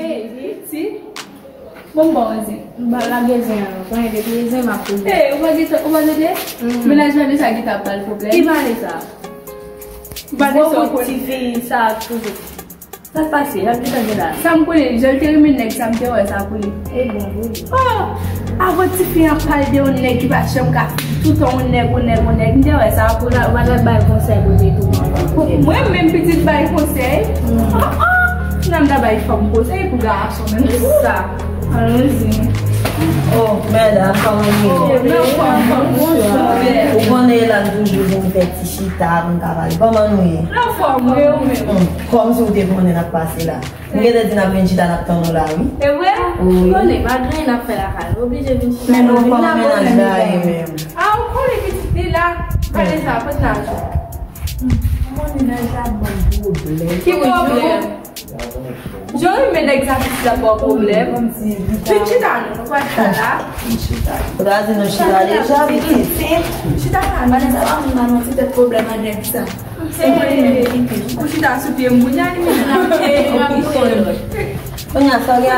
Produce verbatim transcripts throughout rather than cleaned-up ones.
Hey, Viti. Bon, bon, zen. M pa lage zen an. Konnen depi e zen, m ap tou zen. Hey, ou pa gentan, ou pa tande? Mennaj Vanessa gentan ap ba l pwoblèm. Ki Vanessa? Vanessa, ou konnen. Ti fi sa toujou. Sa k pase? L ap gentan gen la. Sa m konnen, jan l te renmen nèg sa, m te wè sa pou li. E bon, wi. Oh! Avan tifi an pale de yon nèg ki pa janm ka fini toutan yon nèg, yon nèg, yon nèg. M te wè sa pou la, w al bay konsèy pou li tou. Mwen menm pitit bay konsèy? Ah, ah! Nan m ta bay fanm konsèy pou gason menm. Sa. Alonzi. Oh, mèda, kòman nou ye? Ou konnen la m toujou vin fè ti chita, m ka pale. Kòman nou ye? Anfòm, wi, ou menm? Kòmsi w te konnen n ap pase la. M gentan di n ap vin chita, n ap tann ou la, wi. E vre? Wi. Konnen, pa gen anyen n ap fè lakay. Nou oblije vin chita. Men nou pa nan mennaj la, e menm. Ah, ou konnen pitit li la. Gade sa, kote l al jwe? Mwen, mennaj la ban m pwoblèm. Ki pwoblèm? Jan renmen nèg sa pitit la ba w pwoblèm. Vin chita non, nou pral chita la. Vin chita. Ou ta di nou chita deja, pitit. Chita la. Vanessa pa konn ba nou ti tèt pwoblèm a nèg sa. Ou chita sou pye m kounye a, li menm. Kounye a, sa gen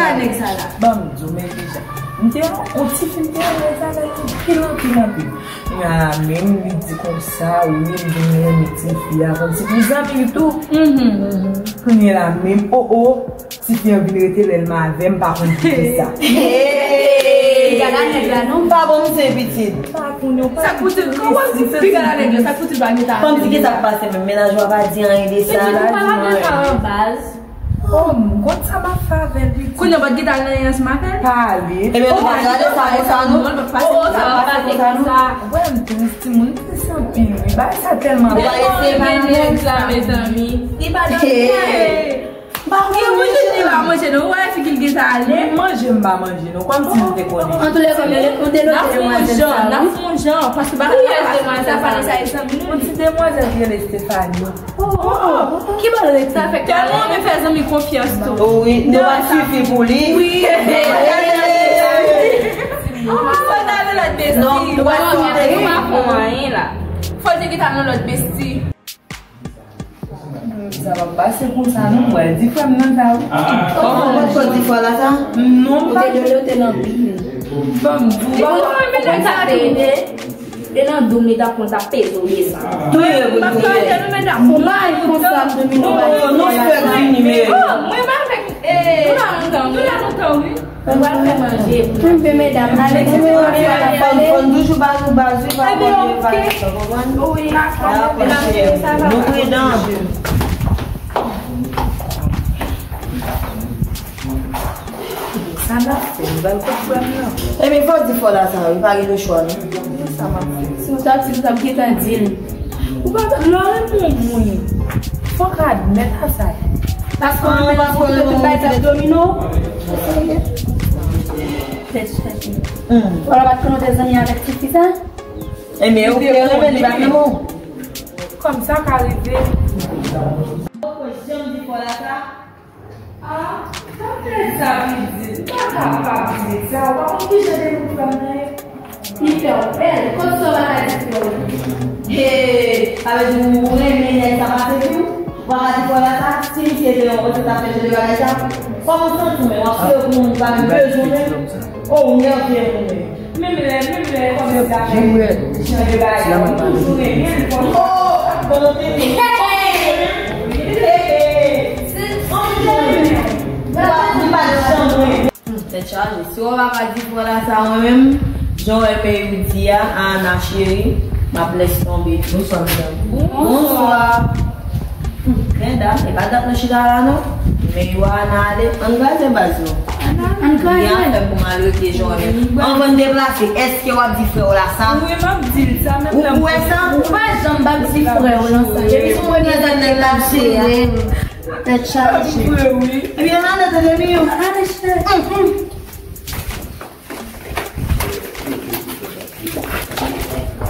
a nèg sa la. Ban m di w, men deja. M te yon ti fi, m te yon nèg sa la, anpil, anpil, anpil. Kounye a la menm, li di konsa, wi, li vin renmen ti fi a, kòmsi pou zanmi l tou. Kounye a la menm, o, o, ti fi an vin rete lè l m avè m, pa konn poukisa. Gad a nèg la, non? Pa bon, misye pitit. Pa konnen, pa. Sa k fouti, kòman ti fi gad a nèg la, sa k fouti l pa gentan. Fanm di ki sa k pase menm, mennaj ou a pa di anyen de sa. Pitit, ou pa rale sa an baz. Oh, m konn sa m ap fè avè l, pitit. Kounye a w pa t gentan al nan anyen ansanm avè l? Pale. Ebyen, nou pa t rale sa konsa, non? Non, l pa t pase konsa, non. Wè, m tris, timoun, m tris anpil, wi. Bagay sa tèlman. Ou pa eseye pa nan nèg sa, mezanmi. Li pa nan nèg. M pa konn manje. Li pa manje, non. Ou wè figi l gentan ale. Manje, m pa manje, non. Kòmsi m te konnen. Antouka, nou te lote demwazèl sa, wi. N ap fè yon jan, paske bagay la pa sa, sa, sa, sa, sa, yon ti demwazèl ki rele Stephanie. Oh, oh, oh. Ki bò l rete? Sa fè tèlman renmen fè zanmi konfyans tou. Oh, wi, nou pa sifi pou li. Wi. Fò l al nan lòt besti. Non, nou pa sifi pou li. Fò l te gentan nan lòt besti. Sa va pase konsa, non, m pral di frè m nan sa, wi. Oh, ou pa t fò di frè la sa? Non, m pa. Ou te dwe lote nan bil. Ban m di w. Ou pa konn renmen nèg sa tou. Te nan doum li t ap pran, t ap peze w desann. Touye pou touye. Mwen pa konsa, domino. Oh, non, fè vini, men. Oh, mwen pa avèk, eh, nou la lontan, wi. Nou la lontan, wi. Mwen pral fè manje. Kenbe medam, ale kenbe medam, ale. Fòn toujou ba nou baz, wi, pa konn evalyasyon, konprann? Wi, dakò. Nou pridan. Sa n ap fè, nou pral kot frè m nan. Ebyen, fò w di frè la sa, wi, pa gen lechwa, non. Sa m ap fè. Si w t ap, si w t ap gentan di l. Ou pa, lè w renmen yon moun, fòk admèt a sa. Paske w renmen l, ou te bay tèt domino. Tèt chaje. Ou pa t konnen w te zanmi avèk ti fi sa? Ebyen, ou te renmen li, pa renmen w. Kòm sa ka rive. Ou pa janm di frè la sa? Ah, sa fè sa pitit, m pa kapab pitit sa, ou pa konn kijan de moun frè m nan ye? Li fè w pè, kot sa w pa ka di frè w? He, sa vle di ou renmen nèg sa pase fi w? Ou pa ka di frè la sa, si misye te yon, ou te ta fè jan de bagay sa? Kòman w santi w menm? W ap sere pou moun ki pa menm bezwen w menm? Oh, ou nève mwen. Menm lè, menm lè, kòm sa, jan de bagay, toujou renmen, oh, bon, tande. Tèt chaje. Si w pa ka di frè la sa, mwen menm, jan w wè men yo di a, Ana cheri, m ap lès tonbe. Bonswa, medam. Bonswa. Hmm, medam, e pa dat nou chita la, non? Men yo a nan ale, ann kraze baz nou. Ann kraze. Gen afè pou m al regle jan w wè men. Anvan n deplase, èske w ap di frè w la sa? Wi, m ap di l sa, menm lè m... Ou kwè sa? Ou pa janm p ap di frè w lan sa. Depi sou premye zam nèg la ap sere. Tèt chaje. Vre, wi. Ebyen, ale, tande, Miyou. Ale, cheri.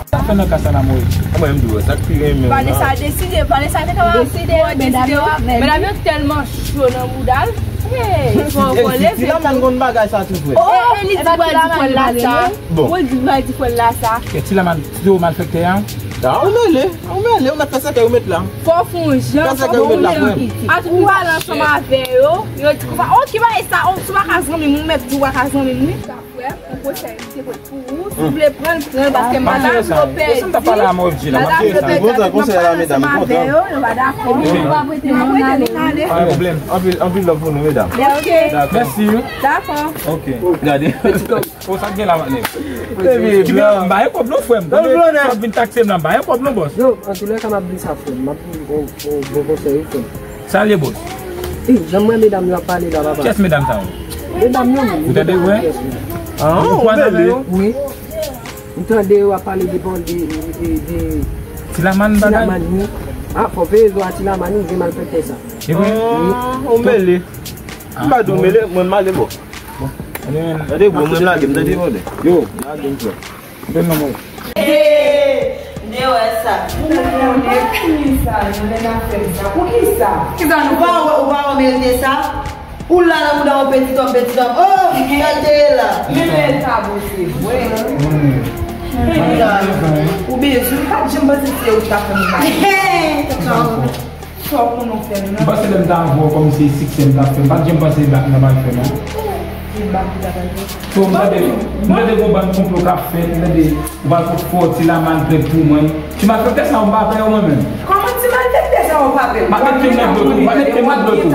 Sa fè nan ka sa la, Moyiz? Mwen menm tou, sa k pi renmen. Vanessa deside, Vanessa te ka deside, medam yo tèlman cho nan bouda l. Hey, fò w leve. Ti lamann konn bagay sa tou vre. Oh, e li di pral di frè l la sa. Bon. Ou di pral di frè l la sa. Ti lamann, ti do malfektè an. Ah, ou mele, ou mele, ou mèt fè sa ke ou mèt la. Fò w fè yon jan, fò w fè yon jan. Atout ou pale ansanm avè yo, yo di konsa, oh, ki bagay sa, oh, si w pa ka zanmi m, ou mèt di w pa ka zanmi m, wi. Frè, yon konsèy, li te pou ou, si w vle pran l, pran l, paske madanm yo pèdi. Madanm yo pèdi, atout m ap pale ansanm avè yo, yo pa dakò. Yo pa prete nou ale. Pa gen pwoblèm. Anpil, anpil love pou nou, medam. Ok. Mèsi, wi. Dakò. Ok. Gade. O, sa k gen la, patnè? Baby, blan. M pa gen kòb non, frè m. L ap vin takse m la, m pa gen kòb non, bòs. Yo, antoulèka, m ap di sa, frè m. M ap di yon bon konsèy, wi, frè m. Sa l ye, bòs? Wi, jan m wè medam yo ap pale la, papa. Kiyès medam sa yo? Medam yo menm. Ou tande, wè? Ou kwaze avè yo? Wi. M tande yo ap pale de, de, de, de Tilaman bagay? Tilaman, wi. Ah, fò veye zo a Tilaman, wi, vye malfektè sa. E vre? Wi. Ou mele. M pa di w mele, mwen m ale, bò. Tande, bro, mwen lage m, tande, brother. Yo. Lage m, frè. Bèl non, mwen. M te wè sa. Ou pa konnen sa, nou menm ap fè sa. Poukisa? Kisa nou pa wè, ou pa wè merde sa? Ou la nan bouda yon petit homme, petit homme. Oh, sa l te ye la. Men men sa, bon, se vre. Ou bezwen, ou pa t janm panse se ou ki ta fè m mal. Sa w konnen w fè m nan. M panse lè m t avè w kòmsi se siksè m t ap fè. M pa t janm panse bak nan pral fè non. Ki bak ou t ap fè? So, m tande, m tande gon bann konplo k ap fèt, m tande ou pral fout fò Tilaman prèt pou mwen. Ti malfektè sa yo m pa pè yo mwen menm. Kòman ti malfektè sa yo pa pè? M ap mete men dlo tou, m ap mete men dlo tou.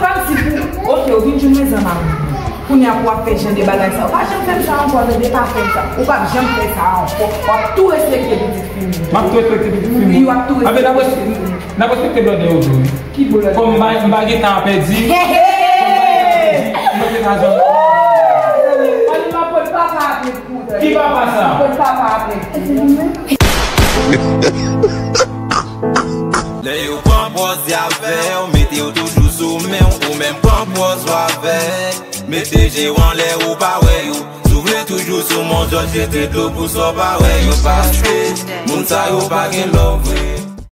Kòmsi pou, ok, ou vin jwenn mwen zanmi. Kounye a pou w ap fè jan de bagay sa. Ou pa janm fè m sa ankò, tande, pa fè m sa. Ou p ap janm fè sa ankò. W ap tou respekte pitit fi m. M ap tou respekte pitit fi m. Wi, w ap tou respekte pitit fi m. N ap respekte blòdè yo tou, wi. Ki blòdè? Kòm m pa, m pa gen tan a pèdi. He, he! Kòm m pa gen tan a pèdi, m mete lajan. Ann, m ap pot papa a plen pou ou, tande. Ki papa sa? M ap pot papa a plen pou ou. Lè yo pran pòz y avè w, mete yo toujou sou men w, ou menm pran pòz w avè. Mete je w anlè, ou pa wè yo. Si w vle toujou sou mon zòt, jete dlo pou sa w pa wè yo. Paske moun sa yo pa gen love vre.